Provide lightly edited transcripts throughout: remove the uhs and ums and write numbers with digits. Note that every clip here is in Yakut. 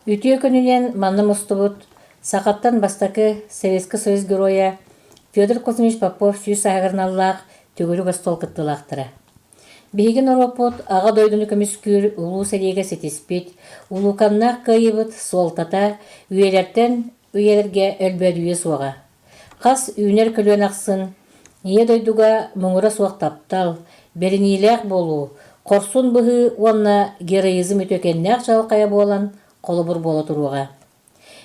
Үтүө күнүнэн манна мустубут сахаттан бастакы Советский Союз Геройа Федор Кузьмич Попов сүүс сааһыгар төгүрүк остуол кыттыылаахтара. Биһиги норуоппут Аҕа дойдуну көмүскүүр улуу сэриигэ ситиспит улууканнаах кыайыыбыт суолтата үйэлэртэн үйэлэргэ өлбөөдүйүө суоҕа. Хас үүнэр көлүөнэ ахсын Ийэ дойдуга муҥура суох таптал, бэриниилээх буолуу, хорсун быһыы уонна героизм үтүөкэннээх чаҕылхайа буолан холобур буола туруоҕа.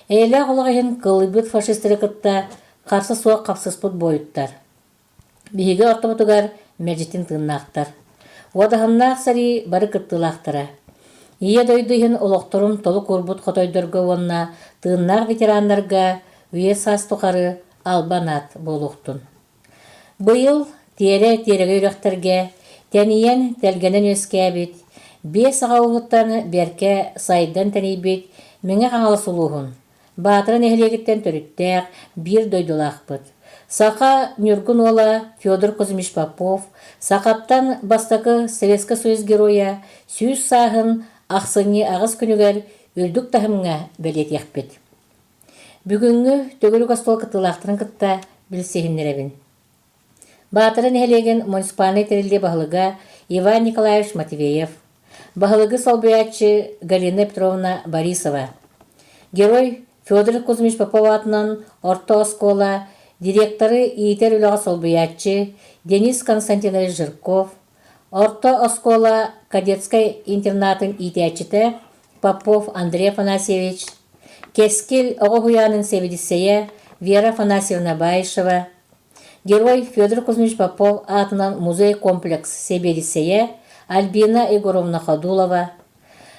Эйэлээх олох иһин кылыйбыт фашистары кытта харса суох хапсыспыт буойуттар. Биһиги ортобутугар мэлдьитин тыыннаахтар. Уодаһыннаах сэрии бары кыттыылаахтара. Ийэ дойду иһин олохторун толук уурбут хотойдорго уонна тыыннаах ветераннарга үйэ-саас тухары албан аат буолуохтун. Быйыл тиэрэ-тиэрэгэй үрэхтэргэ тэнийэн, тэлгэнэн үөскээбит, биэс аҕа ууһуттан бэркэ сайдан тэнийбит Мэҥэ Хаҥалас улууһун Баатара нэһилиэгиттэн төрүттээх биир дойдулаахпыт, саха ньургун уола Федор Кузьмич Попов сахаттан бастакы Советскай Союз Геройа 100 сааһын ахсынньы аҕыс күнүгэр үрдүк таһымҥа бэлиэтиэхпит. Бүгүҥҥү төгүрүк остуол кыттыылаахтарын кытта билсиһиннэрэбин. Баатара нэһилиэгин муниципальнай тэриллии баһылыга Иван Николаевич Матвеев, баһылыгы солбуйааччы Галина Петровна Борисова, Герой Федор Кузьмич Попов аатынан орто оскуола директоры иитэр үлэҕэ солбуйааччы Денис Константинович Жирков, орто оскуола кадетскай интернатын иитээччитэ Попов Андрей Афанасьевич, Кэскил оҕо уһуйаанын сэбиэдиссэйэ Вера Афанасьевна Баишева, Герой Федор Кузьмич Попов аатынан музей-комплекс сэбиэдиссэйэ Альбина Егоровна Ходулова,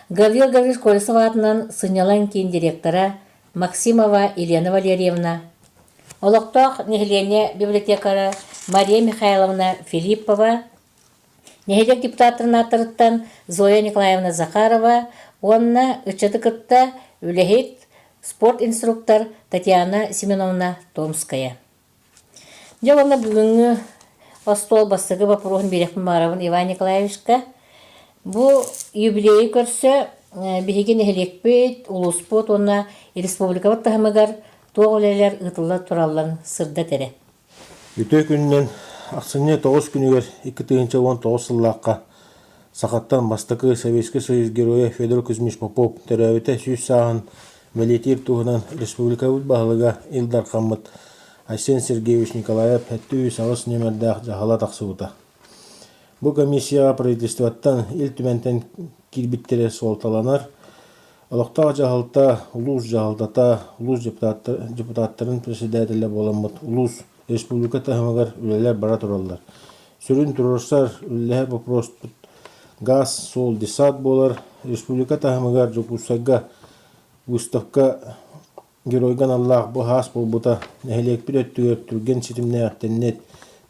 Гаврил Гаврилович Колесов аатынан сынньалаҥ киин директора Максимова Елена Валерьевна, олохтоох нэһилиэнньэ библиотекара Мария Михайловна Филиппова, нэһилиэк депутаттарын ааттарыттан Зоя Николаевна Захарова уонна ыччаты кытта үлэһит, спорт-инструктор Татьяна Семеновна Томская. Дьэ уонна бүгүҥҥү остуол бастакы боппуруоһун биэриэхпин баҕарабын Иван Николаевичка. Бу юбилейы көрсө биһиги нэһилиэкпит, улууспут уонна республикабыт таһымыгар туох үлэлэр ыытылла туралларын сырдат эрэ. Үтүө күнүнэн ахсынньы тоҕус күнүгэр 2019 сыллаахха сахаттан бастакы Советский Союз Геройа Федор Кузьмич Попов төрөөбүтэ 100 сааһын бэлиэтиир туһунан республикабыт баһылыга Ил Дархаммыт Айсен Сергеевич Николаев 708 нүөмэрдээх дьаһала тахсыбыта. Бу комиссияҕа правительствоттан, Ил Түмэнтэн киирбиттэрэ суолталанар. Олохтоох дьаһалта, улуус дьаһалтата, улуус депутаттарын председателэ буоламмыт улуус, республика таһымыгар үлэлэр бара тураллар. Сүрүн туруорсар, үлэлэһэр боппуруоспут газ, суол, десант буолар. Республика таһымыгар Дьокуускайга выставка Геройга аналлаах бу хаас буолбута нэһилиэкпит өттүгэр түргэн ситимнээх тэннит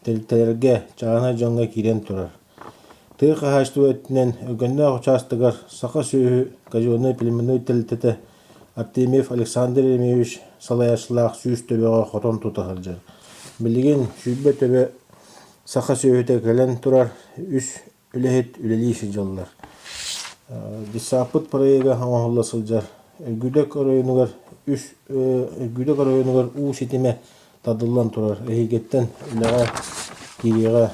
тэрилтэлэргэ, чааһынай дьоҥҥо киирэн турар. Тыа хаһаайыстыба өттүнэн Өргөннөөх учаастагар саха сүөһү казеннай племенной тэрилтэтэ Артемьев Александр Еремеевич салайааччылаах 100 төбөҕө хотон тута сылдьар. Билигин 20 төбө саха сүөһүтэ кэлэн турар, үс үлэһит үлэлии сылдьаллар. Детсадпыт проега оҥоһулла сылдьар. Өргүдөк оройуонугар үс Өргүдөк оройуонугар уу ситимэ тардыллан турар. Эһигиттэн үлэҕэ киириэҕэ.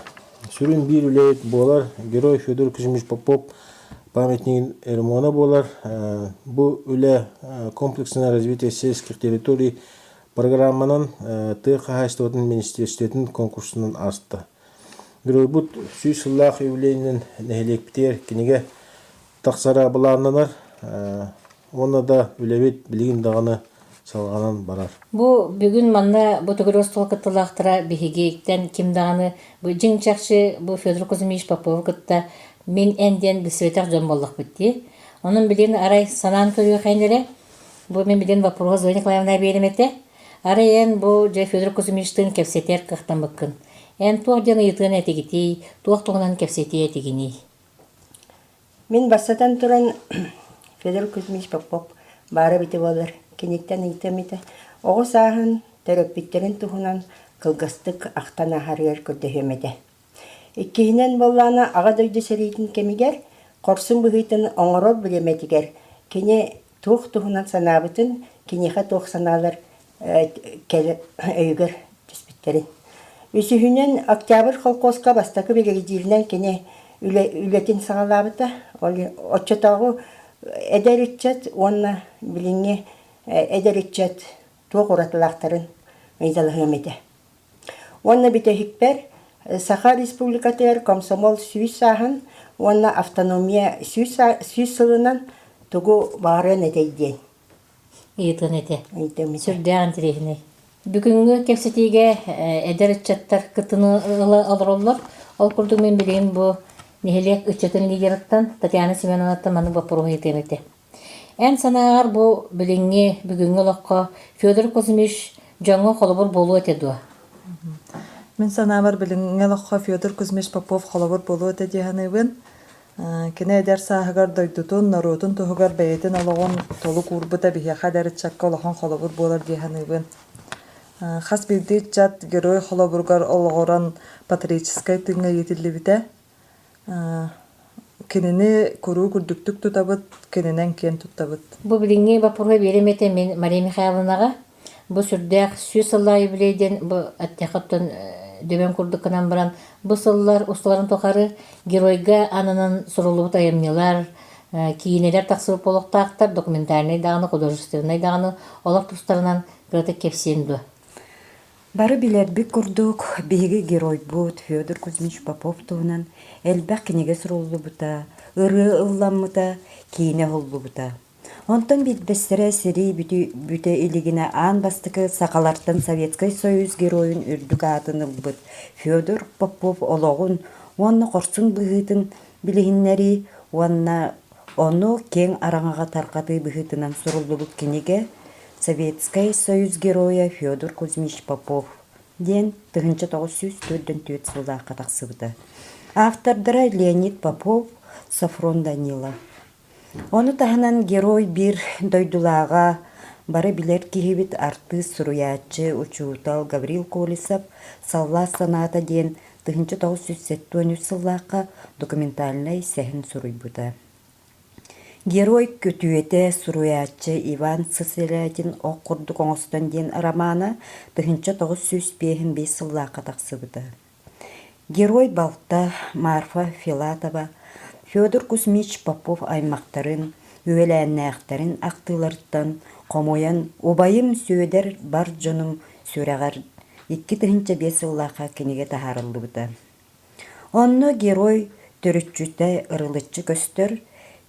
Сүрүн биир үлэһит буолар Герой Федор Кузьмич Попов памятнигын ремона буолар. Бу үлэ комплексное развитие сельских территорий программанан тыа хаһаайыстыбатын министерствотын конкурсунан ааста. Геройбут 100 сыллаах юбилейынан нэһилиэкпитигэр кинигэ тахсара былааннанар уонна да үлэбит билигин даҕаны салҕанан барар. Бу бүгүн манна бу төгүрүк остуол кыттыылаахтара биһигиттэн ким даҕаны бу дьиҥ-чахчы бу Федор Кузьмич Попову кытта мин эн диэн билсибэтэх дьон буоллахпыт дии. Онон билигин арай санаан көрүөххэ эрэ бу мин билигин вопрос Зоя Николаевна биэрим этэ. Арай эн бу дьэ Федор Кузьмичтыын кэпсэтэр кыахтаммыккын. Эн туох диэн ыйытыан этигитий, туох туһунан кэпсэтиэ этигиний? Мин бастатан туран Федор Кузьмич Попов баара эбитэ буоллар, киниттэн ыйытыам этэ. Оҕо сааһын, төрөппүттэрин туһунан кылгастык ахтан ааһарыгар көрдөһүөм этэ. Иккиһинэн буоллаҕына, Аҕа дойду сэриитин кэмигэр хорсун быһыытын оҥорор бириэмэтигэр кини. туох туһунан санаабытын, киниэхэ туох санаалар өйүгэр түспүттэрин. Үсүһүнэн, Октябрь холкуоска бастакы биригэдьииринэн кини үлэтин саҕалаабыта. Оччотооҕу эдэр ыччат уонна билиҥҥи эдэр ыччат туох уратылаахтарын ыйыталаһыам этэ. Уонна бүтэһикпэр Саха Республикатыгар комсомол 100 сааһын уонна автономия 100 сылынан тугу баҕарыан этэй диэн. Ыйытыан этэ. Ыйытыам этэ. Сүрдээх интэриэһинэй. Бүгүҥҥү кэпсэтиигэ эдэр ыччаттар кыттыны ыла олороллор. Ол курдук мин билигин бу нэһилиэк ыччатын лидерыттан Татьяна Семеновнаттан маннык боппуруоһу ыйытыам этэ. Эн санааҕар бу билиҥҥи бүгүҥҥү олоххо Федор Кузьмич дьоҥҥо холобур буолуо этэ дуо? Мин санаабар билиҥҥи олоххо Федор Кузьмич Попов холобур буолуо этэ дии саныыбын. Кини эдэр сааһыгар дойдутун, норуотун туһугар бэйэтин олоҕун толук уурбута биһиэхэ эдэр ыччакка улахан холобур буолар дии саныыбын. Хас биирдии ыччат герой холобуругар олоҕуран патриотическай тыыҥҥа иитиллибитэ. Кинини куруук үрдүктүк тутабыт, кининэн киэн туттабыт. Бу билиҥҥи боппуруоһу биэриэм этэ мин Мария Михайловнаҕа. Бу сүрдээх 100 сыллаах юбилей диэн бу эттэххэ оттон дөбөҥ курдук гынан баран бу сыллар усталарын тухары геройга ананан суруллубут айымньылар, киинэлэр тахсыбыт буолуохтаахтар, документальнай даҕаны, художественнай даҕаны олох тустарынан кыратык кэпсиэн дуо? Бары билэрбит курдук, биһиги геройбут Федор Кузьмич Попов туһунан элбэх кинигэ суруллубута, ырыа ылламмыта, киинэ уһуллубута. Онтон билбэстэрэ сэрии бүтэ илигинэ аан бастакы сахалартан Советскай Союз Геройун үрдүк аатын ылбыт Федор Попов олоҕун уонна хорсун быһыытын билиһиннэрии уонна ону киэҥ араҥаҕа тарҕатыы быһыытынан суруллубут кинигэ Советскай Союз Геройа Федор Кузьмич Попов диэн 1944 сыллаахха тахсыбыта. Автордара Леонид Попов, Софрон Данилов. Ону таһынан герой биир дойдулааҕа, бары билэр киһибит артыыс, суруйааччы, учуутал Гаврил Колесов «Саллаат санаата» диэн 1973 сыллаахха документальнай сэһэн суруйбута. Герой күтүөтэ суруйааччы Иван Сысолятин «Ох курдук оҥостон» диэн романа 1955 сыллаахха тахсыбыта. Герой балта Марфа Филатова Федор Кузьмич Попов аймахтарын, үөлээннээхтэрин ахтыыларыттан хомуйан «Убайым Сүөдэр бар дьонум сүрэҕэр» 2005 сыллаахха кинигэ таһаарыллыбыта. Онно герой төрүччүтэ ырылыччы көстөр,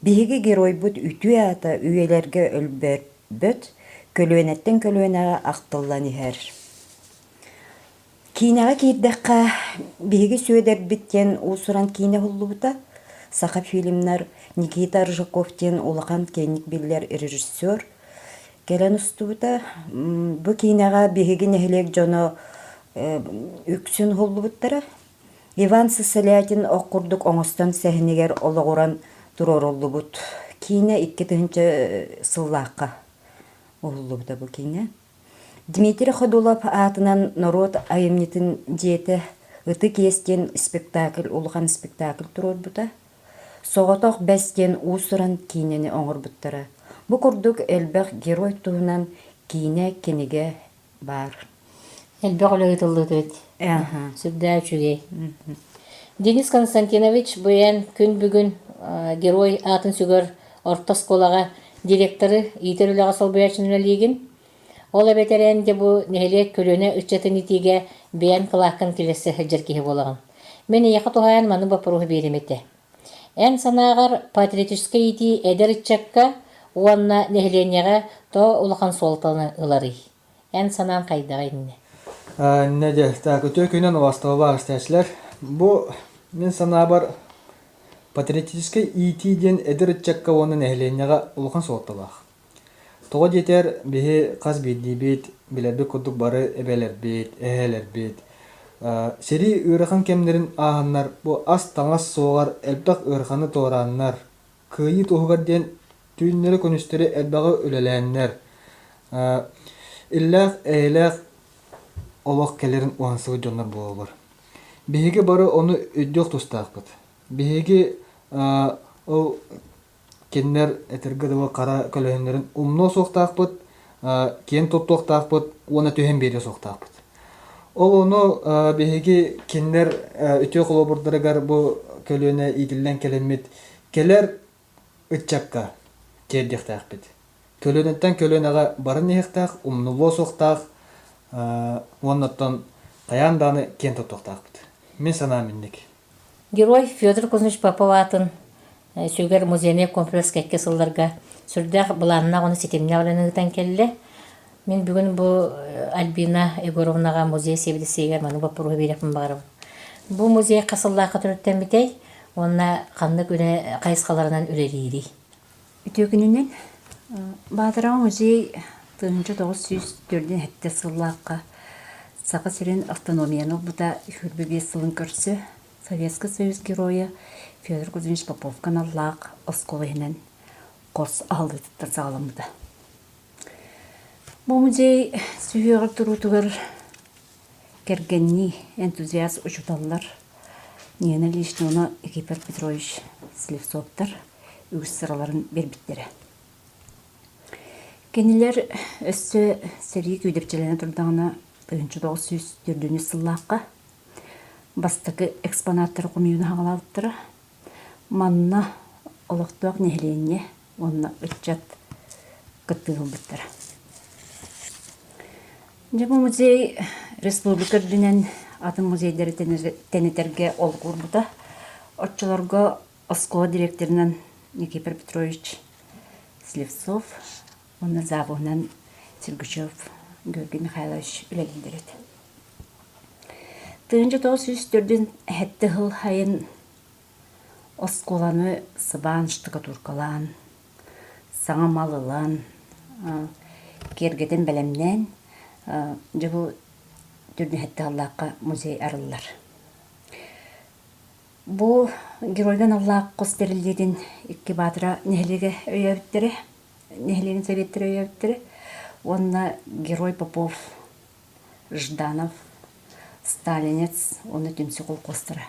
биһиги геройбут үтүө аата үйэлэргэ өлбөт, көлүөнэттэн көлүөнэҕэ ахтыллан иһэр. Киинэҕэ киирдэххэ, биһиги Сүөдэрбит диэн уус-уран киинэ уһуллубута. Саха фильмнар Никита Аржаков диэн улахан киэҥник биллэр режиссер кэлэн устубута. Бу киинэҕэ биһиги нэһилиэк дьоно үксүн уһуллубуттара. Иван Сысолятин ох курдук оҥостон сэһэнигэр олоҕуран туруоруллубут киинэ 2000 сыллаахха уһуллубута бу киинэ. Дмитрий Ходулов аатынан норуот айымньытын дьиэтэ «Ытык иэс» диэн спектакль улахан спектакль туруорбута. Соҕотох бэс диэн уус-уран киинэни оҥорбуттара. Бу курдук элбэх герой туһунан киинэ, кинигэ баар. Элбэх үлэ ыытыллыбыт эбит. Сүрдээх үчүгэй. Денис Константинович бу эн күн бүгүн герой аатын сүгэр орто оскуолаҕа директоры иитэр үлэҕэ солбуйааччыны үлэлиигин. Ол эбэтэр эн дьэ бу нэһилиэк көлүөнэ ыччатын иитиигэ бэйэн кылааккын киллэрсэ сылдьар киһи буолаҕын. Мин эйиэхэ туһаайан маннык боппуруоһу биэриэм этэ. Эн санааҕар патриотическай иитии эдэр ыччакка уонна нэһилиэнньэҕэ тоҕо улахан суолтаны ыларый? Эн санаан хайдаҕый иннэ? Иннэ дьэ, так, үтүө күнүн убастабылаах истээччилэр. Бу мин санаабар патриотическай иитии диэн эдэр ыччакка уонна нэһилиэнньэҕэ улахан суолталаах. Тоҕо диэтэр, биһи хас биирдиибит билэрбит курдук бары эбэлэрбит, эһээлэрбит сэрии ыарахан кэмнэрин ааһаннар бу ас-таҥас суоҕар элбэх ыараханы туорааннар, кыайыы туһугар диэн түүннэри-күнүстэри элбэҕи үлэлээннэр, иллээх-эйэлээх олох кэлэрин уһансыбыт дьоннор буолаллар. Биһиги бары ону өйдүөх тустаахпыт. Биһиги ол. Кинилэр этэргэ дылы хара көлөһүннэрин умнуо суохтаахпыт, киэн туттуохтаахпыт уонна түһэн биэриэ суохтаахпыт. Ол ону биһиги кинилэр үтүө холобурдарыгар бу көлүөнэ иитиллэн кэлэммит кэлэр ыччакка тиэрдиэхтээхпит. Көлүөнэттэн көлүөнэҕэ баран иһиэхтээх, умнуллуо суохтаах уонна оттон хайаан даҕаны киэн туттуохтаахпыт. Мин санаам инник. Герой Федор Кузьмич Попов аатын сүгэр музейнай комплекс кэккэ сылларга сүрдээх былааннаах уонна ситимнээх үлэни ыытан кэллэ. Мин бүгүн бу Альбина Егоровнаҕа музей сэбиэдиссэйигэр маннык боппуруоһу биэриэхпин баҕарабын. Бу музей хас сыллаахха төрүттэммитэй уонна ханнык үлэ хайысхаларынан үлэлиирий? Үтүө күнүнэн Баатараҕа музей 1947 сыллаахха Саха сирин автономияны ылбыта 25 сылын көрсө Советскай Союз Геройа Федор Кузьмич Поповка аналлаах оскуола иһинэн хос аһыллыытыттан саҕаламмыта. Бу музей сүһүөҕэр туруутугар кэргэннии энтузиаст учууталлар Нина Ильинична уонна Египет Петрович Слепцовтар үгүс сыраларын биэрбиттэрэ. Кинилэр өссө сэрии күүдэпчилэнэ турдаҕына 1904 сыллаахха бастакы экспонаттары хомуйууну саҕалаабыттара. Манна олохтоох нэһилиэнньэ уонна ыччат кыттыы ылбыттара. Дьэ бу музей республика үрдүнэн атын музейдары тэнитэргэ олук уурбута. Оччолорго оскуола директорынан Никифор Петрович Слепцов уонна завуһунан Сергучев Георгий Михайлович үлэлииллэр этэ. 1904 сыл сайын Оскуоланы сыбаан штукатуркалаан, саҥа мал ылан, киэргэтэн бэлэмнээн, дьэ бу Түрнэһэтти Аллаахха музей арыллар. Бу Геройга аналлаах хос тэриллиитин икки Баатара нэһилиэгэ өйөөбүттэрэ, нэһилиэгин сэбиэттэрэ өйөөбүттэрэ уонна Герой Попов, Жданов, Сталинец уонна Түмсүү холкуостара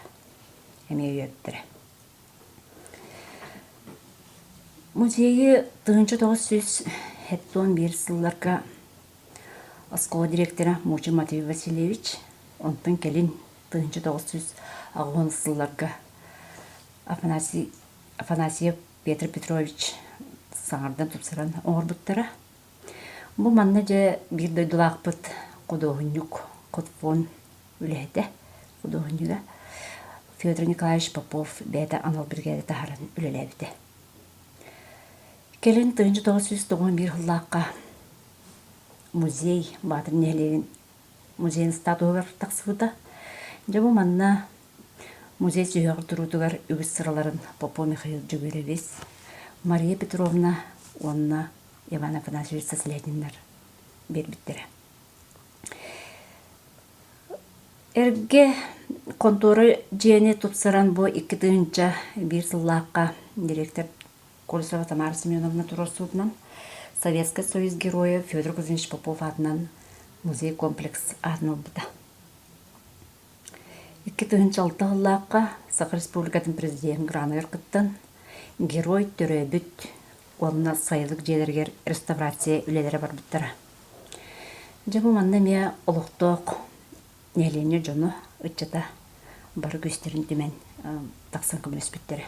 эмиэ өйөөбүттэрэ. Музейы 1971 сылларга оскуола директора Мучин Матвей Васильевич, онтон кэлин 1980 сылларга Афанасий Афанасьев Петр Петрович саҥардан тупсаран оҥорбуттара. Бу манна дьэ биир дойдулаахпыт худуоһунньук Хотфон үлэһитэ, худуоһунньуга Федор Николаевич Попов бэйэтэ анал биригээдэ таһааран үлэлээбитэ. Кэлин 1991 сыллаахха музей Баатыр нэһилиэгин музейын статуһугар тахсыбыта. Дьэ бу манна музей сүһүөҕэр туруутугар үгүс сыраларын Попов Михаил Дьөгүөрэбис, Мария Петровна уонна Иван Афанасьевич Сослятиннар биэрбиттэрэ. Эргэ хонтуора дьиэни тупсаран бу 2001 сыллаахха директор Колесова Тамара Семеновна туруорсуутунан Советскай Союз Геройа Федор Кузьмич Попов аатынан музей-комплекс аатын ылбыта. 2006 сыллаахха Саха Республикатын Президент граныгар кыттан Герой төрөөбүт уонна сайылык дьиэлэригэр реставрация үлэлэрэ барбыттара. Дьэ бу манна эмиэ олохтоох нэһилиэнньэ дьоно, ыччата бары күүстэрин түмэн тахсан көмөлөспүттэрэ.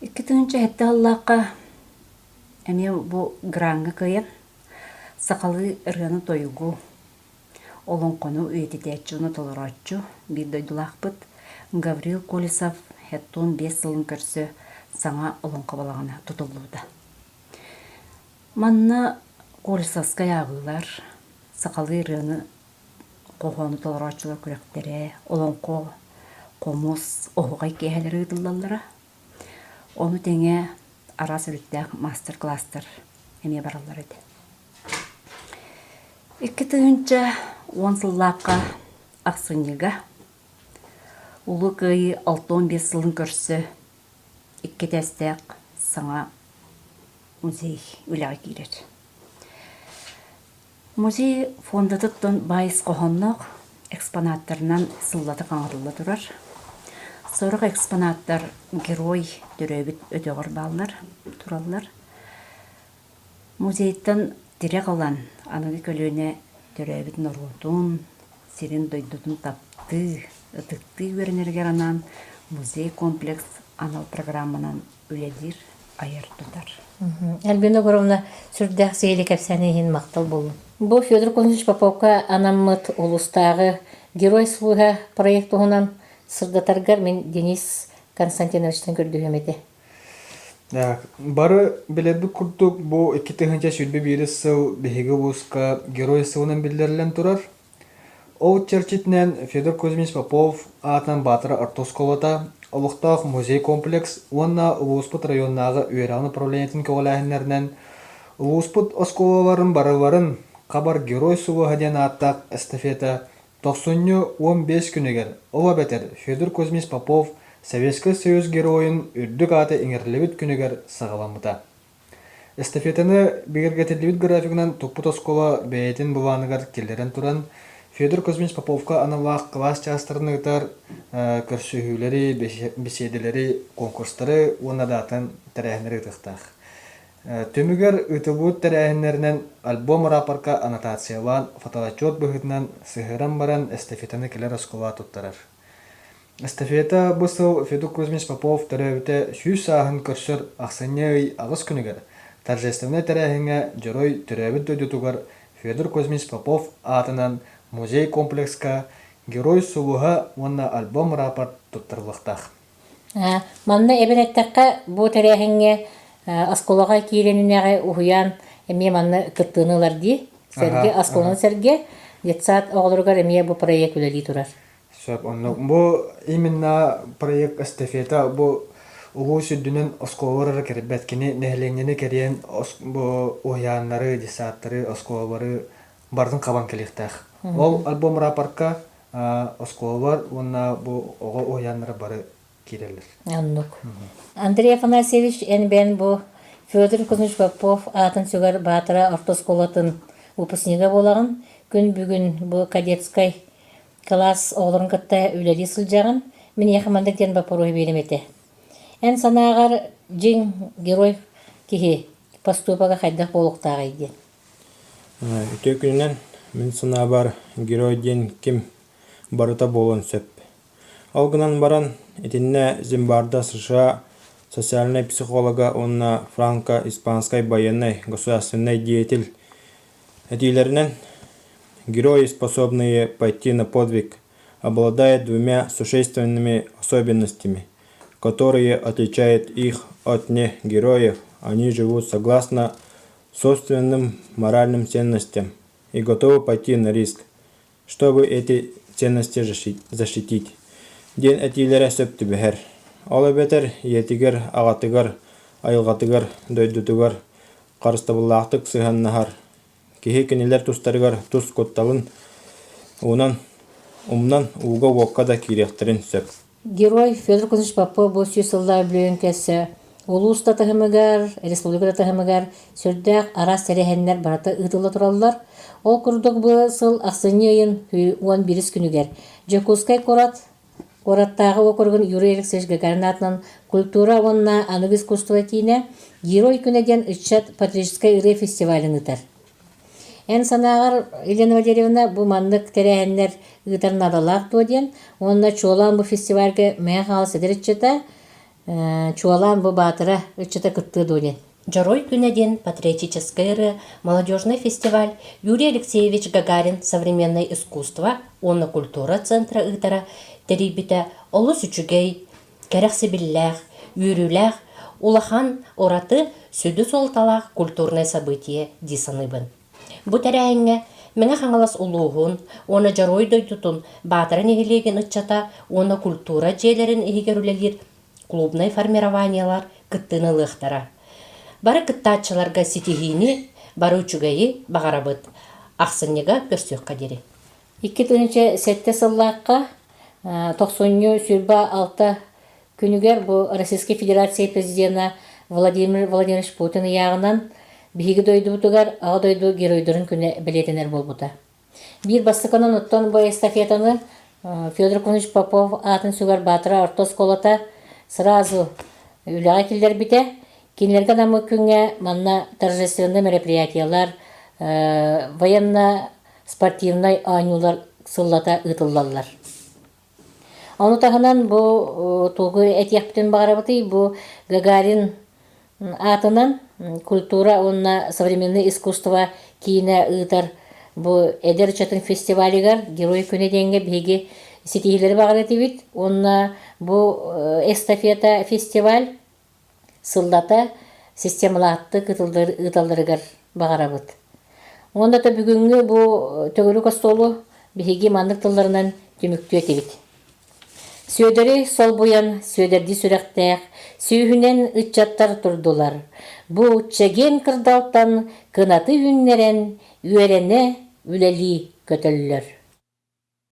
2007 сыллаахха эмиэ бу граҥҥа кыайан сахалыы ырыаны-тойугу, олоҥхону үйэтитээччи уонна толорооччу биир дойдулаахпыт Гаврил Колесов 75 сылын көрсө саҥа олоҥхо балаҕана тутуллубута. Манна Колесовскай ааҕыылар, сахалыы ырыаны, хоһоону толорооччулар күрэхтэрэ, олоҥхо, хомус, оһуохай киэһэлэрэ ыытыллаллара. Ону тэҥэ араас өрүттээх маастар-кылаастар эмиэ бараллар этэ. 2010 сыллаахха ахсынньыга Улуу Кыайыы 65 сылын көрсө икки этээстээх саҥа музей үлэҕэ киирэр. Музей фондатыттан баай ис хоһоонноох экспонаттарынан сыллата хаҥатылла турар. Сорох экспонаттар герой төрөөбүт өтөҕөр бааллар, тураллар. Музейтан тирэх ылан, аныгы көлүөнэ төрөөбүт норуотун, сирин-дойдутун таптыы, ытыктыы үөрэнэригэр анаан музей-комплекс анал программанан үлэлиир, айар-тутар. Альбина Егоровна сүрдээх сиһилии кэпсээни иһин махтал буоллун. Бу Федор Кузьмич Поповка анаммыт улуустааҕы Герой слуга проект туһунан сырдатаргар мин Денис Константиновичтан көрдөһүөм этэ. Бары билэрбит курдук, бу 2021 сыл биһиги улууска Герой сылынан биллэриллэн турар. Ол чэрчитинэн Федор Кузьмич Попов аатынан Баатара орто оскуолата, олохтоох музей-комплекс уонна улууспут районнааҕы үөрэҕин управлениетын көҕүлээһиннэринэн улууспут оскуолаларын барыларын хабар Герой сулуһа диэн ааттаах эстафета тохсунньу 15 күнүгэр, ол эбэтэр Федор Кузьмич Попов Советскай Союз Геройун үрдүк аата иҥэриллибит күнүгэр саҕаламмыта. Эстафетаны бигэргэтиллибит графигынан туппут оскуола бэйэтин былааныгар киллэрэн туран, Федор Кузьмич Поповка аналлаах кылаас чаастарын ыытар көрсүһүүлэри, бэсиэдэлэри, конкурстары уонна да атын тэрээһиннэри ыытыахтаах. Түмүгэр ыытыллыбыт тэрээһиннэринэн альбом-рапорка аннотациялаан фотоотчет быһыытынан сыһыаран баран эстафетаны кэлэр оскуола туттарар. Эстафета бу сыл Федор Кузьмич Попов төрөөбүтэ 100 сааһын көрсөр ахсынньы ый аҕыс күнүгэр торжественнай тэрээһиҥҥэ Дьоруой төрөөбүт дойдутугар Федор Кузьмич Попов аатынан музей-комплекска Герой сулуһа уонна альбом-рапорт туттарыллыахтаах. Манна эбэн эттэххэ, бу тэрээһиҥҥэ оскуолаҕа киирэнинээҕи уһуйаан эмиэ манна кыттыыны ылар дии. Сэргэ, оскуоланы сэргэ детсад оҕолоругар эмиэ бу проект үлэлии турар. Сөп, оннук. Бу именно проект эстафета бу улуус үрдүнэн оскуолалар эрэ кэрийбэт. Кини нэһилиэнньэни кэрийэн бу уһуйааннары, детсадтары, оскуолалары барытын хабан кэлиэхтээх. Ол альбом рапорка оскуолалар уонна бу оҕо уһуйааннара бары киирэллэр. Оннук. Андрей Афанасьевич, эн бэйэн бу Федор Кузьмич Попов аатын сүгэр Баатара орто оскуолатын выпускнига буолаҕын. Күн бүгүн бу кадетскай кылаас оҕолорун кытта үлэлии сылдьаҕын. Мин эйиэхэ маннык диэн боппуруоһу биэрим этэ. Эн санааҕар дьиҥ герой киһи поступога хайдах буолуохтааҕый диэн? Үтүө күнүнэн, мин санаабар, герой диэн ким барыта буолуон сөп. Ол гынан баран, итиннэ Зимбарда США социальнай психолога уонна франко-испанскай байыаннай государственнай деятель этиилэринэн «Герои, способные пойти на подвиг, обладают двумя существенными особенностями, которые отличают их от не-героев: они живут согласно собственным моральным ценностям и готовы пойти на риск, чтобы эти ценности защитить» диэн этиилэрэ сөп түбэһэр. Ол эбэтэр ийэтигэр, аҕатыгар, айылҕатыгар, дойдутугар харыстабыллаахтык сыһыаннаһар киһи кинилэр тустарыгар тус кутталын уунан умнан ууга-уокка да киириэхтэрин сөп. Герой Федор Кузьмич Попов бу 100 сыллаах үбүлүөйүн кэссе улуус да таһымыгар, республика да таһымыгар сүрдээх араас тэрээһиннэр барыта ыытылла тураллар. Ол курдук бу сыл ахсынньы ыйын 11 күнүгэр Дьокуускай куорат куораттааҕы уокуругун Юрий Алексеевич Гагарин аатынан культура уонна аныгы искусство киинэ Герой күнэ диэн ыччат патриотическай ырыа фестивалын ыытар. Эн санааҕар, Елена Валерьевна, бу маннык тэрээһиннэр ыытар наадалаах дуо диэн уонна чуолаан бу фестивальга Мэҥэ Хаҥалас эдэр ыччата, чуолаан бу Баатара ыччата кыттыа дуо диэн? Дьоруой күнэ диэн патриотическай ырыа молодежный фестиваль Юрий Алексеевич Гагарин современное искусство уонна культура центра ыытара тэрийбитэ олус үчүгэй, кэрэхсэбиллээх, үөрүүлээх, улахан, ураты, сүдү суолталаах культурное событие дии саныыбын. Бу тэрээһиҥҥэ Мэҥэ Хаҥалас улууһун уонна Дьоруой дойдутун Баатара нэһилиэгин ыччата уонна культура дьиэлэрин иһигэр үлэлиир клубнай формированиелар кыттыыны ылыахтара. Бары кыттааччыларга ситиһиини, бары үчүгэйи баҕарабыт. Ахсынньыга көрсүөххэ диэри. 2007 сыллаахха тохсунньу 26 күнүгэр бу Российскай Федерация Президена Владимир Владимирович Путин ыйааҕынан биһиги дойдубутугар Аҕа дойду геройдарын күнэ бэлиэтэнэр буолбута. Биир бастакынан оттон бу эстафетаны Федор Кузьмич Попов аатын сүгэр Баатара орто оскуолата сразу үлэҕэ киллэрбитэ. Кинилэргэ анаммыт күҥҥэ манна торжественнай мероприятиелар, военно-спортивнай оонньуулар сыллата ыытыллаллар. Ону таһынан бу тугу этиэхпитин баҕарабытый, бу Гагарин аатынан культура уонна современное искусство киинэ ыытар бу эдэр ыччатын фестивалыгар Герой күнэ диэҥҥэ биһиги ситиһиилэри баҕар этибит уонна бу эстафета фестиваль сыллата системалаахтык ыыталларыгар баҕарабыт. Уонна да бүгүҥҥү бу төгүрүк остуолу биһиги маннык тылларынан түмүктүө этибит. Сүөдэри солбуйан сүөдэрдии сүрэхтээх сүүһүнэн ыччаттар турдулар. Бу чэгиэн кырдалтан кынаты үүннэрэн үөрэнэ, үлэлии көтөллөр.